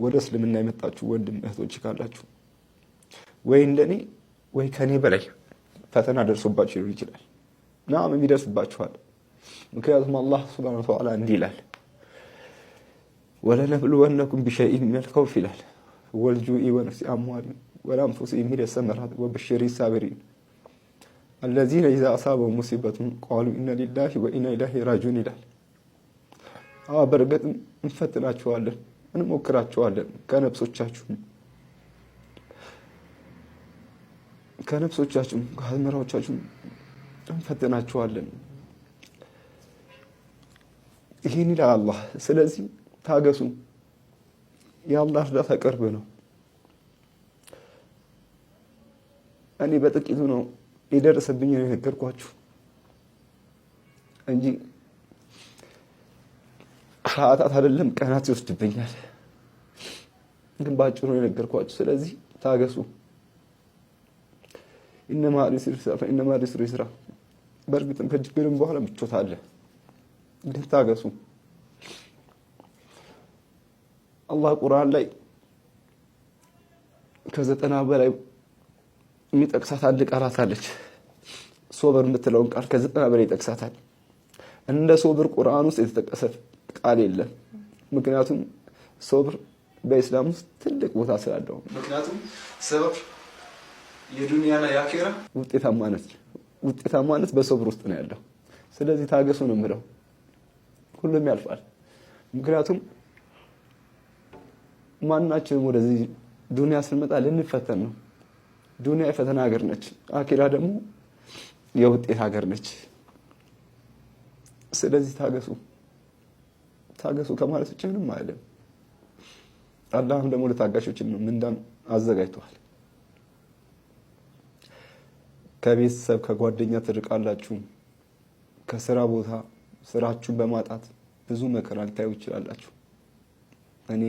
ወደ እስልምና የመጣችሁ ወንድም እህቶች ካላችሁ ወይ እንደኔ ወይ ከኔ በላይ ፈተና ደርሶባችሁ ሊሆን ይችላል። ናም የሚደርስባችኋል። ምክንያቱም አላህ سبحانه وتعالى እንዲህ ይላል፣ ولنبلونكم بشيء من الخوف ይላል፣ والجوع ونقص الأموال والأنفس من الثمرات وبشر الصابرين الذين إذا أصابتهم مصيبة قالوا إنا لله وإنا إليه راجعون ይላል። አዎ በእርግጥ እንፈትናችኋለን፣ እንሞክራችኋለን ከነፍሶቻችሁም ከአዝመራዎቻችሁም እንፈትናችኋለን። ይህን ይላል አላህ። ስለዚህ ታገሱ፣ የአላህ እርዳታ ቅርብ ነው። እኔ በጥቂቱ ነው የደረሰብኝ ነው የነገርኳችሁ እንጂ ሰዓታት አይደለም ቀናት ይወስድብኛል። ግን በአጭሩ ነው የነገርኳችሁ። ስለዚህ ታገሱ። إن مع العسر يسرا። በእርግጥም ከችግርም በኋላ ምቾት አለ። ግን ታገሱ። አላህ ቁርአን ላይ ከ90 በላይ የሚጠቅሳት አንድ ቃላት አለች። ሶብር የምትለውን ቃል ከ90 በላይ ይጠቅሳታል። እንደ ሶብር ቁርአን ውስጥ የተጠቀሰ ቃል የለም። ምክንያቱም ሶብር በኢስላም ውስጥ ትልቅ ቦታ ስላለው። ምክንያቱም ሰብር የዱንያና የአኼራ ውጤታማነት በሶብር ውስጥ ነው ያለው። ስለዚህ ታገሱ ነው የምለው። ሁሉም ያልፋል። ምክንያቱም ማናችንም ወደዚህ ዱንያ ስንመጣ ልንፈተን ነው። ዱንያ የፈተና ሀገር ነች። አኺራ ደግሞ የውጤት ሀገር ነች። ስለዚህ ታገሱ፣ ታገሱ ከማለት ውጭ ምንም አይደለም። አላህም ደግሞ ለታጋሾች ምንዳን አዘጋጅቷል። ከቤተሰብ ከጓደኛ ትርቃላችሁ። ከስራ ቦታ ስራችሁን በማጣት ብዙ መከራ ልታዩ ይችላላችሁ። እኔ